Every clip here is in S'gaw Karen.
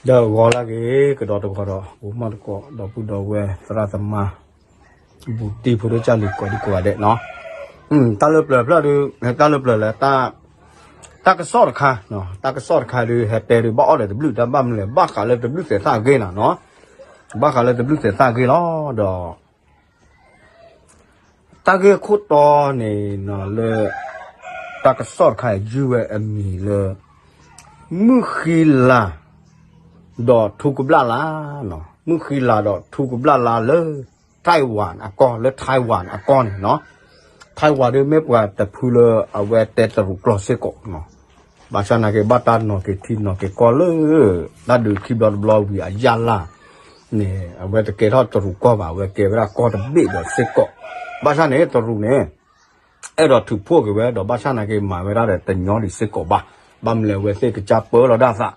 ဒီးဂီၤလၢအဂ့ၤ ကဒီးတဂီၤဒီး ပမီၢ်တကိး ဒီပုၢ်ဒီဝဲၢ်သရၣ်သမါ ဘူးတံၢ်ဖိဒိၣ်ကၢ်လံၤကိးဒံကိးဂၤဒဲးနီၤ, တၢ်လၢပျၢၤဖျၢၣ်ဒုး တၢ်လၢပျၢၤလၢ တၢ်ကစီၣ်တခါ, တၢ်ကစီၣ်တခါဒုး ဟဲတဲဒုး ဘၣ်အီၣ်ဒီးတဘျုး တၢ်ဘၣ်မနုၤလဲၣ် ဘၣ်ဃးလၢတဘျုးသဲးသၣ်အဂ့ၢ်နီၤ, ဘၣ်ဃးလၢတဘျုးသဲးသၣ်အဂ့ၢ်လီၤ. ဒီး တၢ်ဂ့ၢ်ခိၣ်တီန့ၣ်နီၤလၢ တၢ်ကစီၣ်တခါအံၤ ယုၢ်ဝဲအမံၤလၢ မုၢ်ဃံလၤ ဒီးထူကဘျၣ်လါ, မုၢ်ဃံလၤဒီးထူကဘျၣ်လါလၢ Taiwan အကီၢ် လၢ Taiwan အကီၢ်န့ၣ်နီၤ, Taiwan ဒ်မ့ၢ်ပှၤတဖုလၢအဝဲတဲတရူးကျိာ်စ့ၢ်ကီး, ဘၣ်ဆၣ်နာ်က့ ဘၣ်တၢ်နီၤက့ၤထံနီၤက့ၤကီၢ်လၢ တၢ်ဒုးခံဘျီတဘျီဝံၤအယၢ်လၢ်န့ၣ် အဝဲတကဲထီၣ်တရူးကီၢ်ဘၣ်, အဝဲကဲဝဲဒၣ်ကီၢ်တဘ့ၣ်ဒီးစ့ၢ်ကီး, ဘၣ်ဆၣ်န့ၣ် တရူးန့ၣ် အဲၣ်ဒိးထုးဖှိၣ်က့ၤဝဲ ဒီးဘၣ်ဆၣ်နာ်က့ မၤဝဲဒၣ်ဒီးတညီဒံးစ့ၢ်ကီးဘၣ်, ဘၣ်မနုၤလဲၣ် အဝဲသ့ၣ်ကစၢ်ပၢလီၤဒၣ်သး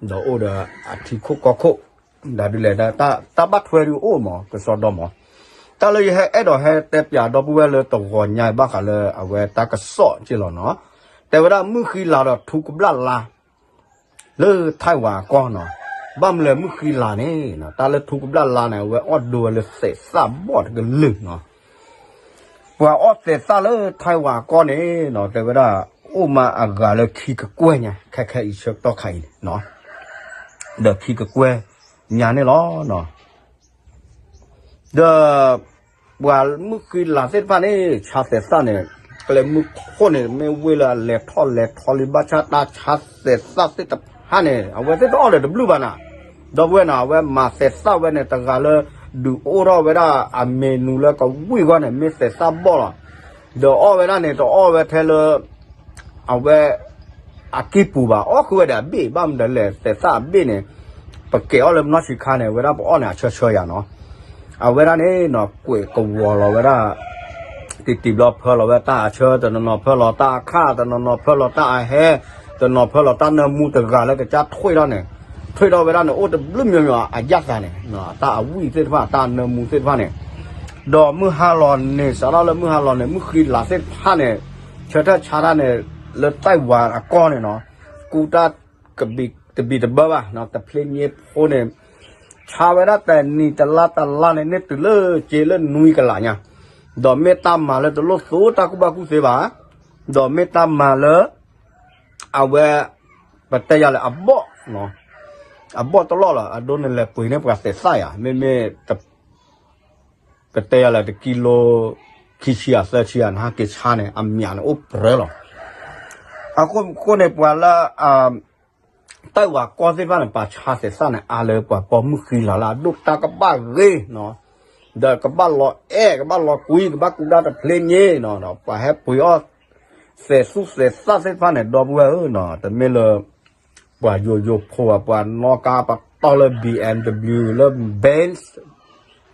ဒီးအိၣ်ဒီးအထံခိၣ်ကီၢ်ခိၣ်, ဒ်ဒ်လဲၣ် တၢ်ဘၣ်ထွဲဒုးအိၣ်မး ကစီဒီမး, တၢ်လၢယဟဲအဲၣ်ဒိးဟဲတဲပၠးဒီပုၢ်ဝဲၢ်လၢတဂီၤညါအံၤ ဘၣ်ဃးလၢအဝဲတၢ်ကစီၣ်က့လီၤနီၤ, တဲဝဲဒၣ်မုၢ်ဃံလၤဒီးထူကဘျၣ်လါ လၢ Taiwan အကီၢ်နီၤ, ဘၣ်မနုၤလဲၣ် မုၢ်ဃံလၤန့ၣ် တၢ်လၢထူကဘျၣ်လါန့ၣ် အဝဲအီၣ်ဒိဝဲလၢသဲးသၣ်ဘီၣ်တကလုာ်နီၤ, ပှၤအီၣ်သဲးသၣ်လၢ Taiwan အကီၢ်န့ၣ်နီၤ တဲဝဲဒၣ် အိၣ်မးအဂၤလၢခံကကွဲၢ်ညါ ခဲခဲအံၤဆၢကတီၢ်ခါအံၤန့ၣ်နီၤ, ဒီးခံကကွဲၢ်ညါန့ၣ်လီၤ. ဒီး ပှၤမုၢ်ဃံလၤသ့ၣ်တဖၣ်န့ၣ် ဆါသဲးသၣ်န့ၣ် ကျဲမုၢ်ခိၣ်န့ၣ် မ့ၢ်ဝ့ၢ်လၢအလဲၤထီၣ်လဲၤထီလံ ဘၣ်ဆၣ်တၢ်ဆါသဲးသၣ်သ့ၣ်တဖၣ်န့ၣ် အဝဲသ့ၣ်တအီၣ်ဒီးတဘျုးဘၣ်နၤ, ဒီပုၢ်ဝဲၢ်နီၤ အဝဲမၤသဲးသၣ်ဝဲန့ၣ် တဂၤလၢ ဒုးအိၣ်ထီၣ်ဝဲဒၣ်အမ့ၢ်နူၤလၢကဝံၣ်ဂီၢ်န့ၣ် မ့ၢ်သဲးသၣ်ဘီၣ်လီၤ, ဒီးအီၣ်ဝဲဒၣ်န့ၣ် တအီၣ်ဝဲထဲလၢ အဝဲ အကံၢ်ပူၤဘၣ် အီၣ်ဃုာ်ဝဲဒီးအဘ့ၣ် ဘၣ်မနုၤလဲၣ် သဲးသၣ်အဘ့ၣ်န့ၣ် ပကဲအီၣ်လၢပနီၢ်ဆံးခါန့ၣ် အဝဲဒၣ်ပအီၣ်န့ၣ် အဆၢဆၢယၤနီၤ, အဝဲဒၣ်န့ၣ်နီၤ ကွဲးကဝီၤလီၤဝဲဒၣ် တံၢ်တံၢ်ဘျီဖၢလီၤဝဲတၢ်အဆၢ တနီၤနီၤဖၢလီၤတၢ်အခၣ် တနီၤနီၤဖၢလီၤတၢ်အဟဲ တနီၤဖၢလီၤတၢ်နၢမူတဂၤလၢကစၢ်ထွံၣ်ထီၣ်န့ၣ်, ထွံၣ်ထီၣ်ဝဲဒၣ်န့ၣ် အိၣ်တဘျုးမံၤမံၤအယၣ်သးန့ၣ်, တၢ်အဝံၣ်သ့ၣ်တဖၣ် တၢ်နၢမူသ့ၣ်တဖၣ်န့ၣ်, ဒီးမုၢ်ဟါလီၤန့ၣ် စးထီၣ်လၢမုၢ်ဟါလီၤန့ၣ် မုၢ်ဃံလၤသ့ၣ်တဖၣ်န့ၣ် ဆၢထၢၣ်ဆါတၢ်န့ၣ် လၢ Taiwan အကီၢ်န့ၣ်နီၤ, ကူတၢ် တဘံၣ်တဘၢဘၣ် တဖျ့ည့ဖိန့ၣ် ဆါဝဲဒၣ်တနံၤတလါတလါန့ၣ် န့ၢ်တုၤလၢက့လၢနွံကလးညါ, ဒီးမ့ၢ်တၢ်မၤလၢတလိၣ်သူတၢ်ကူၣ်ဘၣ်ကူၣ်သ့ဘၣ်, ဒီးမ့ၢ်တၢ်မၤလၢ အဝဲ ပတဲယၤလဲၣ်အဘီၣ်, အဘီၣ်တလီၢ်လီၤ အဒိန့ၣ်လဲၤပှ့ၤန့ၢ်ပှၤသဲးသၣ်ယၤ မ့မ့ၢ် ပတဲယၤလဲၣ်တကံလိ ခံဆံယၤသၢဆံယၤ နဟဲက့ၤဆါန့ၣ် အမံၤန့ၣ်အိၣ်ပြၢလီၤ. အဃိန့ၣ် ပှၤလၢ Taiwan ကီၢ်သ့ၣ်တဖၣ်န့ၣ် ပှၤဆါသဲးသၣ်န့ၣ် အါလၢပှၤပိာ်မုၣ်ဃံလၤလၢအဒိၣ်တၢ်ကဘၣ်ဂ့ၤနီၤ, ဒီးကဘၣ်လီၤအဲၣ် ကဘၣ်လီၤကွံ ကဘၣ်ကူတၢ်တဖျ့ည့နီၤ, ဒီးပှၤဟဲပှ့ၤအီၣ် သဲးသူၣ်သဲးသၣ်သ့ၣ်တဖၣ်န့ၣ် ဒီပုၢ်ဝဲၢ်ဧၢနီၤ, တမ့ၢ်လၢ ပှၤယိယိဖိဘၣ် ပှၤနီၣ်ကါပတီၢ်လၢ B M W လၢ Benz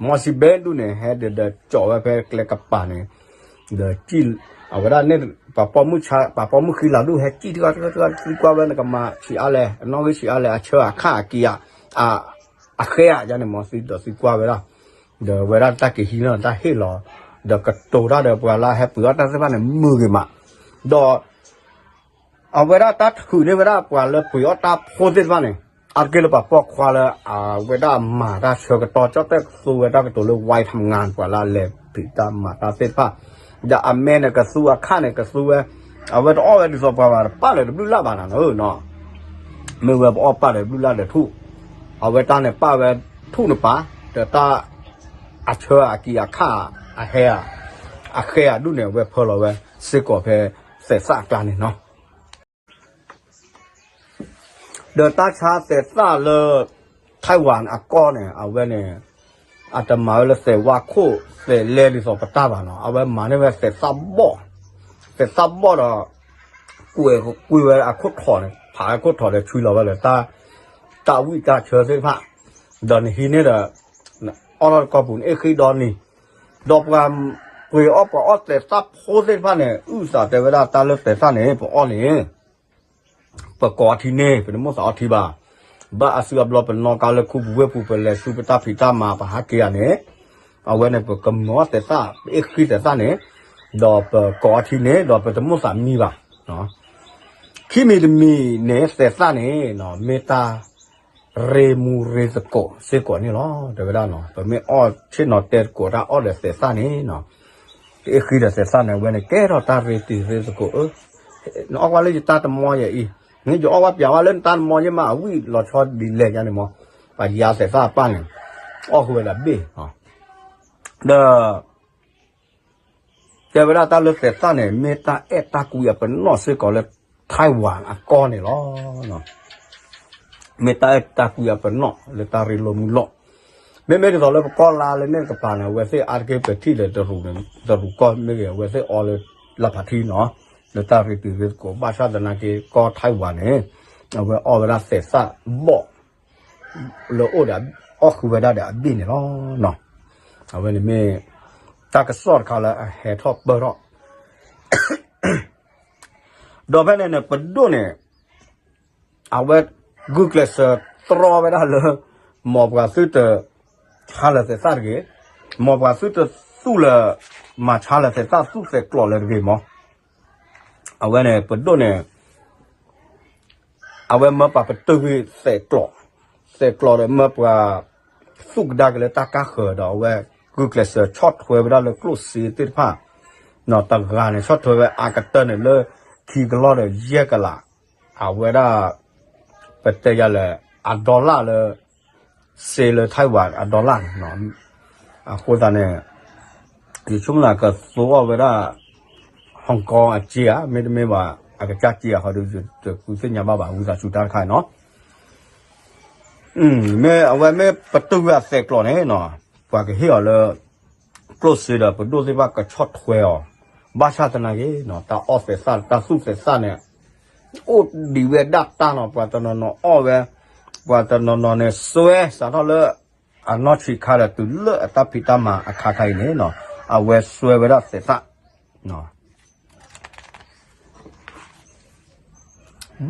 Mercedes ဒူၣ်န့ၣ် ဟဲဒီးဒီးကၠီၣ်ဝဲဖဲကျဲကပၤန့ၣ်, ဒီးစံၣ် အဝဲဒၣ်န့ၣ် ပှၤပိာ်မုၣ်ဆါ ပှၤပိာ်မုၣ်ဃံလၤဒူၣ် ဟဲစံၣ်တဂၤတဂၤတဂၤ သံကွၢ်ဝဲ နကမၤဆံးအါလဲၣ် အနီၣ်ဂံၢ်ဆံးအါလဲၣ် အဆၢအခၣ်အက့ၤဧါ အဃဲဧါ ယၤန့ၣ်မ့ၢ်သံဒီးသံကွၢ်ဝဲဒၣ်, ဒီးဝဲဒၣ်တၢ်က့ၤဟံးန့ၢ်တၢ်ဟ့ၣ်လီၤ, ဒီးကတိၤတၢ်ဒီးပှၤလၢဟဲပှ့ၤအီၣ်တၢ်သ့ၣ်တဖၣ်န့ၣ် မုာ်ဂ့ၤမး, ဒီး အဝဲဒၣ်တၢ်ထုးန့ၢ်ဝဲဒၣ်ပှၤလၢပှ့ၤအီၣ်တၢ်ဖိသ့ၣ်တဖၣ်န့ၣ်, အါတက့ၢ်လၢပှၤပိာ်ခွါလၢ အဝဲဒၣ်မၤတၢ်ဆၢကတီၢ် ကၠီၣ်တဲၣ်ကသူဝဲတၢ်ကတိၤလၢ ဝါထမငါ ပှၤလၢအလဲၤဖံးတၢ်မၤတၢ်သ့ၣ်တဖၣ်, ဒီးအမဲန့ၣ်ကသူအခၣ်န့ၣ်ကသူဝဲ, အဝဲတအီၣ်ဝဲဒ်သိးပှၤဘၣ်တပာ်လၢၤတဘျုးလၢ်ဘၣ်နၤနီၤ, မ့ၢ်ဝဲပအီၣ်ပာ်လၢၤတဘျုးလၢ်ဒီးထူၣ်, အဝဲတၢ်န့ၣ်ပာ်ဝဲထူၣ်န့ၣ်ပာ်, ဒီးတၢ် အဆၢအက့ၤအခၣ် အဟဲ အဃဲအဒူၣ်န့ၣ် အဝဲဖၢလီၤဝဲစ့ၢ်ကီးဖဲသဲးသၣ်အကျါန့ၣ်နီၤ, ဒီးတၢ်ဆါသဲးသၣ်လၢ Taiwan အကီၢ်န့ၣ် အဝဲန့ၣ် အတမၤဝဲလၢသဲးဝါခိၣ် သဲးလဲဒ်သိးပတၢ်ဘၣ်နီၤ, အဝဲမၤန့ၢ်ဝဲသဲးသၣ်ဘီၣ်, သဲးသၣ်ဘီၣ်ဒီး ကွဲးကွံာ်ဝဲအခိၣ်ထီၣ်န့ၣ် ဖးဝဲခိၣ်ထီၣ်ဒီးဆွံလီၤဝဲလၢ တၢ်ဝံၣ်တၢ်ဆၢသ့ၣ်တဖၣ်, ဒီးနဟံးန့ၢ်ဒီး အီၣ်ထီၣ်တကီၢ်ပူၤန့ၣ် အ့ၣ်ဃံဒီနံၤ, ဒီးပှၤပှ့ၤအီၣ်ပှၤအီၣ်သဲးသၣ်ဖိသ့ၣ်တဖၣ်န့ၣ် အုၣ်သးတဲဝဲဒၣ်တၢ်လၢသဲးသၣ်န့ၣ် ပအီၣ်န့ၣ် ပကိးအထံန့ၣ် ပတမိၣ်သးအီထံဘၣ်, ဘၣ်အစုအဘျီပနီၣ်ကါလၢခူပူၤဝ့ၢ်ပူၤ ပလဲၤဆူပတၢ်ဖံးတၢ်မၤ ပဟးက့ၤဧါန့ၣ်, အဝဲန့ၣ်ပကမၤအီၣ်သဲးသၣ် ပအ့ၣ်ဃံသဲးသၣ်န့ၣ်, ဒီးပကိးအထံန့ၣ် ဒီးပတမိၣ်သးမံဘၣ် ခံမံၤတမံၤန့ၣ် သဲးသၣ်န့ၣ် မ့ၢ်တၢ် ရ့မူရ့သကိးစ့ၢ်ကီးန့ၣ်လီၤ. တဲဝဲဒၣ်နီၤ ပမ့ၢ်အီၣ်ဆ့ၣ်နီၤတဲသကိးတၢ်အီၣ်ဒီးသဲးသၣ်န့ၣ်နီၤ, ကအ့ၣ်ဃံဒီးသဲးသၣ်န့ၣ် အဝဲန့ၣ်ကဲထီၣ်တၢ်ရ့တံၤရ့သကိးဧၢ, နအီၣ်ကွၢ်လၢယတၢ်တမီယဲအံၤ, နယအီၣ်ကွၢ်ပျးဝဲလၢနတၢ်တမီယဲမး အဝံၣ်လီၤဆီဒ်လဲၣ်ညါန့ၣ်မး, ပှၤယါသဲးသၣ်အပၢ်န့ၣ် အီၣ်ဃုာ်ဝဲဒၣ်ဘ့ၣ်, ဒီး တဲဝဲဒၣ်တၢ်လၢသဲးသၣ်န့ၣ် မ့ၢ်တၢ်အဲၣ်တၢ်ကွံအပနီၣ်စ့ၢ်ကီးလၢ Taiwan အကီၢ်န့ၣ်လီၤ. မ့ၢ်တၢ်အဲၣ်တၢ်ကွံအပနီၣ်လၢတၢ်ရ့လိာ်မုာ်လိာ်, မ့မ့ၢ်ဒ်သိးလၢပကီၢ်လါလၢန့ၣ်တကပၤန့ၣ် အဝဲသ့ၣ်အါတက့ၢ်ပထံၣ်ဒီးတရူးကီၢ်မ့ၢ်ဂ့ၤ အဝဲသ့ၣ်အီလၢလၢဖးထံနီၤ, လၢတၢ်ရ့တံၤရ့သကိး ဘၣ်ဆၣ်သနာ်က့ကီၢ် Taiwan န့ၣ် အဝဲအီၣ်ဝဲဒၣ်သဲးသၣ်ဘီၣ် လၢအိၣ်ဒီး အီၣ်ဃုာ်ဝဲဒၣ်ဒီးအဘ့ၣ်န့ၣ်လီၤ. အဝဲန့ၣ်မ့ၢ် တၢ်ကစီၣ်တခါလၢအဟဲထီၣ်ပၢၢ်ထီၣ် ဒီးဖဲန့ၣ်န့ၣ် ပဒိၣ်န့ၣ် အဝဲဂုာ်ကျဲးစၢးတြီဝဲဒၣ်လၢ မ်ပှၤသုတဆါလၢၤသဲးသၣ်တဂ့ၤ, မ်ပှၤသုတသူၣ်လၢၤ မၤဆါလၢၤသဲးသၣ်သူၣ်သဲးကျိးလၢၤတဂ့ၤမး, အဝဲန့ၣ် ပဒိၣ်န့ၣ် အဝဲမၢပှၤပတုာ်ကွံာ်သဲးကျိး, သဲးကျိးဒီးမၢပှၤ သူၣ်ကဒါက့ၤလၢတၢ်ကါဃၢၤဒီး အဝဲဂုာ်ကျဲးစၢးဆီၣ်ထွဲဝဲဒၣ်လၢကျိၣ်စ့သ့ၣ်တဖၣ်, တဂၤန့ၣ် ဆီၣ်ထွဲဝဲအါကတၢၢ်န့ၣ်လၢ ခံကလီၢ်ဒီးယဲၢ်ကလး, အဝဲဒၣ် ပတဲယၤလၢ အ dollar လၢ စ့လၢ Taiwan အ dollar န့ၣ် အဃိသတးန့ၣ် ယဆိကမိၣ်လၢကသိအီၣ်ဝဲဒၣ် Hong Kong အစ့ဧါ မ့တမ့ၢ်ဘၣ် အကစၢ်စ့ဧါ ဃီဒီး ယတဃုသ့ၣ်ညါဘၣ်ဘၣ် ဝံသးစူၤတၢ်တခါနီၤ, မ့ၢ်အဝဲမ့ၢ်ပတုာ်ကွံာ်အသဲးကျိးန့ၣ်နီၤ ပှၤကဟ့ၣ်အီၤလၢ ကျိၣ်စ့ဒီးပဒိၣ်သ့ၣ်တဖၣ်ကဆီၣ်ထွဲအီၤ, ဘၣ်ဆၣ်သနာ်က့နီၤ တၢ်အီၣ်သဲးသၣ် တၢ်သူၣ်သဲးသၣ်န့ၣ် အိၣ်ဒံးဝဲဒၣ်တၢ်နီၤ ပှၤတနီၤနီၤအီၣ်ဝဲ, ပှၤတနီၤနီၤန့ၣ်စွဲစးထီၣ်လၢ အနီၢ်ဆံးခါဒီးတုၤလၢအတၢ်ဖံးတၢ်မၤအခါခါအံၤန့ၣ်နီၤ အဝဲစွဲဝဲဒၣ်သဲးသၣ်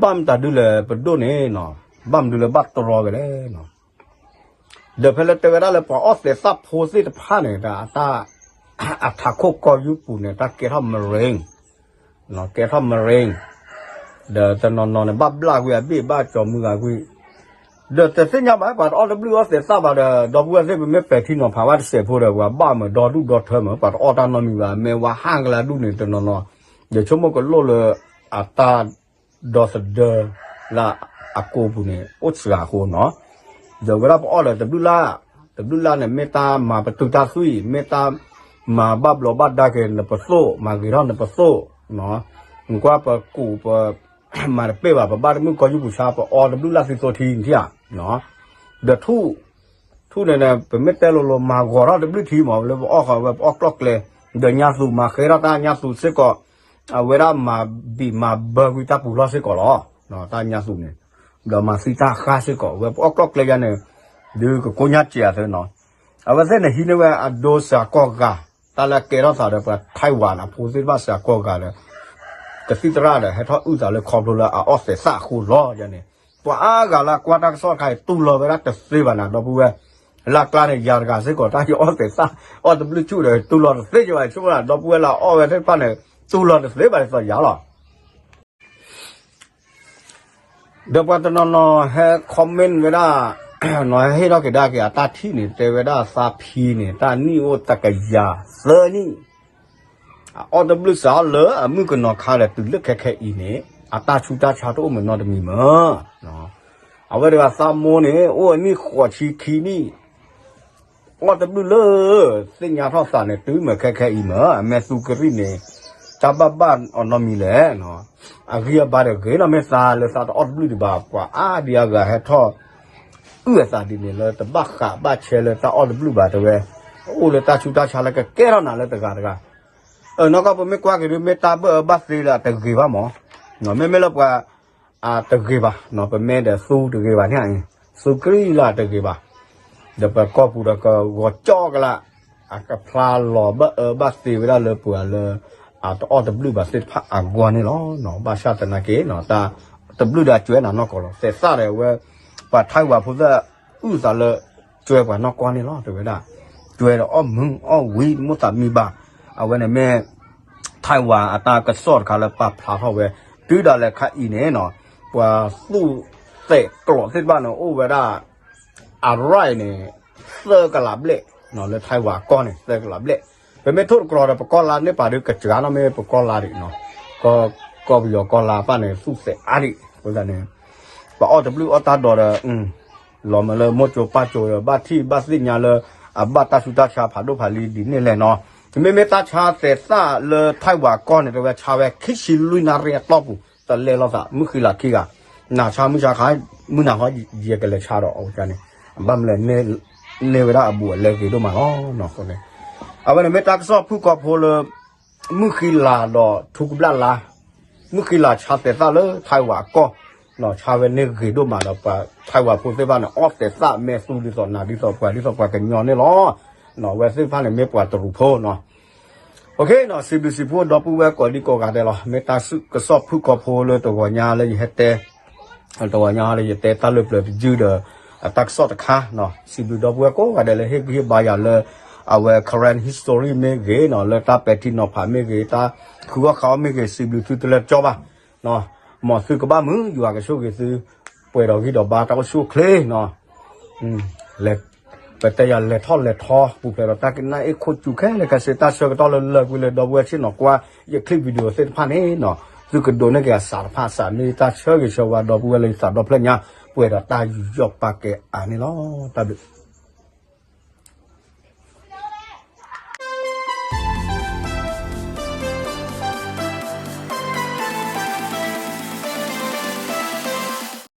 ဘၣ်မတၤဒုလဲၣ်ပဒိၣ်န့ၣ်နီၤ, ဘၣ်မနုၤလၢဘၣ်တြီဝဲလဲၣ်နီၤ, ဒီးဖဲလၢတဲဝဲဒၣ်လၢပှၤအီၣ်သဲးသၣ်ဖိသ့ၣ်တဖၣ်န့ၣ် တၢ် အထးခိၣ်ကီၢ်ယူပူၤန့ၣ် တၢ်ကဲထီၣ် marine, ကဲထီၣ် marine, ဒီးတနီၤနီၤန့ၣ် ဘၣ်ဘျၣ်ကွံာ်အဘ့ၣ် ဘၣ်ကၠီၤမုၢ်ဂၤကွံာ်, ဒီးတသ့ၣ်ညါဘၣ် ပှၤတအီၣ်တဘျုးအီၣ်သဲးသၣ်ဘၣ်ဒီး ဒီပုၢ်ဝဲၢ်သ့ၣ် ပမ့ၢ်ပဲာ်ထံနီၤဖးဘၣ်တစဲးဖိဒီး ပှၤဘၣ်မၤဒီဒူၣ်ဒီထၢမး ပှၤတအီၣ်တၢ်နီတမံၤဘၣ် မ့ၢ်ဝဲဟးကလၢဒူၣ်န့ၣ် တနီၤနီၤ, ယဆိကမိၣ်ကလိၣ်လၢ အတၢ် ဒီသဒၢလၢအကိာ်ပူၤန့ၣ် အိၣ်စှၤအဃိနီၤ, ဒီးဝဲဒၣ်ပအီၣ်ဒီးတဘျုးလၢ်, တဘျုးလၢ်န့ၣ် မ့ၢ်တၢ်မၤပတုာ်တၢ်သွံၣ်, မ့ၢ်တၢ်မၤဘၣ်ဘျီးဘၣ်ဒါက့ၤနပသိၣ်, မၤဂ့ၤထီၣ်နပသိၣ်, နကွၢ်ပကူးပ မၤတပ့ၢ်ဘၣ် ပဘၣ်တမုၢ်ကီၢ်ယူပူၤဆါ ပအီတဘျုးလၢ်သံသိထံနထံၣ်ဧါ, ဒီးထူၣ်, ထူၣ်န့ၣ် ပမ့ၢ်တဲလိၤလိၤ မၤဂီၤထီၣ်တဘျုးထံမး လၢပအီၣ်ဃီဝဲ ပအီၣ်ကျီၢ်ကျဲ, ဒီးညါသူမၤဃဲထီၣ်တၢ်ညါသူစ့ၢ်ကီး, အဝဲဒၣ်မၤဘံၣ်မၤဘၢကွံာ်တၢ်ပူၤလီၢ်စ့ၢ်ကီးလီၤ, တၢ်ညါသူန့ၣ်, ဒီးမၤသံတၢ်ဃၢ်စ့ၢ်ကီး ဝဲပအီၣ်ကျီၢ်ကျဲယါန့ၣ်, ဒုးကကိညါစဲးအသးနီၤ, အဝဲသ့ၣ်န့ၣ်ဟံးန့ၢ်ဝဲအဒိစှၤကီၢ်ဂၤ, တၢ်လၢအကဲထီၣ်သးဒီးပှၤ Taiwan အဖိသ့ၣ်တဖၣ်စှၤကီၢ်ဂၤဒီး ကသံၣ်သရၣ်ဒီး ဟဲထီၣ်အုၣ်သးလၢခီဖျိလၢအအီၣ်သဲးသၣ်အဃိလီၤန့ၣ်, ပှၤအါဂၤလၢကွၢ်တၢ်ကစီၣ်တခါအံၤ တူၢ်လိာ်ဝဲဒၣ်တသ့ဘၣ်နၤ ဒီပုၢ်ဝဲၢ်, လၢ်ကျါန့ၣ် ယၤတဂၤစ့ၢ်ကီး တၢ်ယအီၣ်သဲးသၣ် အီၣ်တဘျုးဆူၣ်ဒီး တူၢ်လိာ်တသ့ကဘၣ် ဆိကမိၣ်ဒီပုၢ်ဝဲၢ်လၢအအီၣ်ဝဲသ့ၣ်တဖၣ်န့ၣ် တူၢ်လိာ်တသ့ဘၣ်ဒ်သိးယၤလီၤ ဒီးပှၤတနီၤနီၤဟဲ comment ဝဲဒၣ်, နီၤဟဲဟ့ၣ်ထီၣ်က့ၤဒၣ်က့ၤအတၢ်ထံၣ်န့ၣ် တဲဝဲဒၣ်သးဖံန့ၣ် တၢ်နံၣ်အိၣ်တကယၤသၢနံၣ်, အအီၣ်တဘျုးစးလၢအမုၣ်ကနီၤခါဒီးတုၤလၢခဲခဲအံၤန့ၣ် အတၢ်ဆူးတၢ်ဆါတအိၣ်မးနီတမံၤမး, အဝဲတဂၤသးမိၢ်န့ၣ် အိၣ်အနံၣ်ဃိးဆံခံနံၣ် အီၣ်တဘျုးလၢ သ့ၣ်ညါထီၣ်သးန့ၣ် တုၤမ့ၢ်ခဲခဲအံၤမး အမဲာ်သူကရံၣ်န့ၣ် တၢ်ဘၣ်ဘၣ်အီၤနီတမံၤလဲၣ်, အဂံၢ်အဘါဒီးဂ့ၤနီၢ်မ့ၢ်သးလၢသးတအီၣ်တဘျုးဒံးဘၣ် ပှၤအါဒံးအါဂၤဟဲထီၣ် အုၣ်အသးဒ်န့ၣ်လၢတဘၣ်ဃးဘၣ်ဆဲးလၢတၢ်အီၣ်တဘျုးဘၣ်တဲဝဲ, အိၣ်လၢတၢ်ဆူးတၢ်ဆါလၢကကဲထီၣ်နၤလၢတဂၤတဂၤ, အနီၢ်ကီၢ်ပမ့ၢ်ကွၢ်က့ၤဒ်မ့ၢ်တၢ်ဘၣ်အၢဘၣ်သီလၢအတဂ့ၤဘၣ်မး, မ့မ့ၢ်လၢပှၤ အတဂ့ၤဘၣ်, ပမ့ၢ်ဒီးသူတဂ့ၤဘၣ်န့ၣ်, သူကရံၣ်လၢအတဂ့ၤဘၣ်, ဒီးပကီၢ်ပူၤဒီးကဂီၤကၠီကလး, အကဖျါလီၤဘၣ်အၢဘၣ်သီဝဲဒၣ်လၢပှၤလၢ အတအီၣ်တဘျုးဘၣ်သ့ၣ်တဖၣ်အဂီၢ်န့ၣ်လီၤ. ဘၣ်ဆၣ်သနာ်က့ တၢ်တဘျုးဒီးအကၠွဲနၤနီၢ်ကီၢ်လီၤ. သဲးသၣ်ဒီးဝဲ ပှၤထၢၣ်ဝၤဖိသၣ်အုၣ်သးလၢ ကၠွဲပှၤနီၢ်ကီၢ်န့ၣ်လီၤ တဲဝဲဒၣ်, ကၠွဲဒီးအီၣ်မုာ်အီၣ်ဝံၤတမိၣ်သးမံဘၣ်, အဝဲန့ၣ်မ့ၢ် ထၢၣ်ဝၤအတၢ်ကစီၣ်တခါလၢပာ်ဖျါထီၣ်ဝဲ, တုၤဒၣ်လဲာ်ခါအံၤန့ၣ်နီၤ, ပှၤသူၣ် သဲးကျိးသ့ၣ်တဖၣ်န့ၣ် အိၣ်ဝဲဒၣ် အရၢၣ်န့ၣ် သၢကလးဘျဲၣ်, လၢ Taiwan ကီၢ်န့ၣ် သၢကလးဘျဲၣ်. ပမ့ၢ်ထိၣ်တကြၢးဒီး ပကီၢ်လါန့ၣ် ပာ်ဒုးကစှၤနီၣ်မ့ၢ်ပကီၢ်လါဒံးနီၤ, ကီၢ်ပယီၤကီၢ်လါတဖၣ်န့ၣ် သူၣ်သဲးအါဒံး, အဃိသတးန့ၣ် ပအီၣ်တဘျုးအီၣ်တၢ်ဒီးဒီး လီၤမၢလၢမိၢ်ကၠိပၢ်ကၠိဒီး ဘၣ်ထံၣ်ဘၣ်သ့ၣ်ညါလၢ အဘၣ်တၢ်ဆူးတၢ်ဆါဖးဒိၣ်ဖးလံၤဒ်န့ၣ်လဲၣ်နီၤ. မ့မ့ၢ်တၢ်ဆါသဲးသၣ်လၢ Taiwan ကီၢ်န့ၣ် တဲဝဲဆါဝဲခံဆံလွံၢ်နၣ်ရံၣ်အတီၢ်ပူၤ တလဲလိာ်သး မုၢ်ဃံလၤခံဂၤ, နဆါမုၢ်ဆါခါ မုၢ်နၤခီ ယကလဲၤဆါဒီးအဝဲန့ၣ်, ဘၣ်မနုၤလဲၣ် န့ၢ်ဝဲဒၣ်အဘူးအလဲဂ့ၤဒိၣ်မးလီၤ. အဃိန့ၣ် အဝဲန့ၣ်မ့ၢ်တၢ်ကစီၣ်ဖုၣ်ကိာ်ဖိလၢ မုၢ်ဃံလၤဒီးထူကဘျၣ်လါ, မုၢ်ဃံလၤဆါသဲးသၣ်လၢ Taiwan ကီၢ်, ဆါဝဲန့ၢ်ဂ့ၤဒိၣ်မးဒီးပှၤ Taiwan ဖိသ့ၣ်တဖၣ်န့ၣ် အီၣ်သဲးသၣ်မဲာ်သူဒ်သိးနၤ ဒ်သိးပှၤကညီန့ၣ်လီၤ. အဝဲသ့ၣ်တဖၣ်န့ၣ်မ့ၢ်ပှၤတရူးဖိနီၤ. စံးဘျုးစံးဖှိၣ်ဒီပုၢ်ဝဲၢ်ကိးဒံကိးဂၤဒဲးလီၤ. မ့ၢ်တၢ်ကစီၣ်ဖုၣ်ကိာ်ဖိလၢတဂီၤညါလၢယဟဲတဲ တဂီၤညါလၢယတဲတၢ်လၢပျၢၤတယုၢ်ဒီး တၢ်ကစီၣ်တခါ, စံးဘျုးဒီပုၢ်ဝဲၢ်ကိးဂၤဒဲးလၢဟ့ၣ်ဂံၢ်ဟ့ၣ်ဘါယၤလၢ အဝဲ current history မ့ၢ်ဂ့ၤနီၤ, လၢတၢ်ပဲာ်ထံနီၤဖးမ့ၢ်ဂ့ၤ, တၢ်ဃုအီၣ်ဃုအီမ့ၢ်ဂ့ၤ, စံးဘျုးသုတလၢတကၠီဘၣ်. မ်သုကဘၣ်မုာ် ယွၤကဆိၣ်ဂ့ၤသု ပှဲၤဒီးဂံၢ်ဒီးဘါတၢ်အိၣ်ဆူၣ်အိၣ်ချ့နီၤ. ပတဲယၤလဲၤထီၣ်လဲၤထီ ပူၤဖျဲးဒီးတၢ်ကနၣ်အ့ၣ်ခိၣ်စူၤခဲလၢာ်ခဲဆ့ တၢ်ဆၢကတီၢ်လၢလၢာ်ကွံာ်လၢဒီပုၢ်ဝဲၢ်ဆ့ၣ်နီၤကွၢ် ယ clip video သ့ၣ်တဖၣ်န့ၣ်နီၤ, သုကဒိးန့ၢ်က့ၤအစးတဖၣ် စးမ့ၢ်တၢ်ဆၢဂ့ၤဆၢဝါဒီပုၢ်ဝဲၢ်လၢယသးဒီဖျၢၣ်ညါ ပှဲၤဒီးတၢ်ယူးယီၣ်ပာ်ကဲအါန့ၣ်လီၤ. တၢ်ဘျုး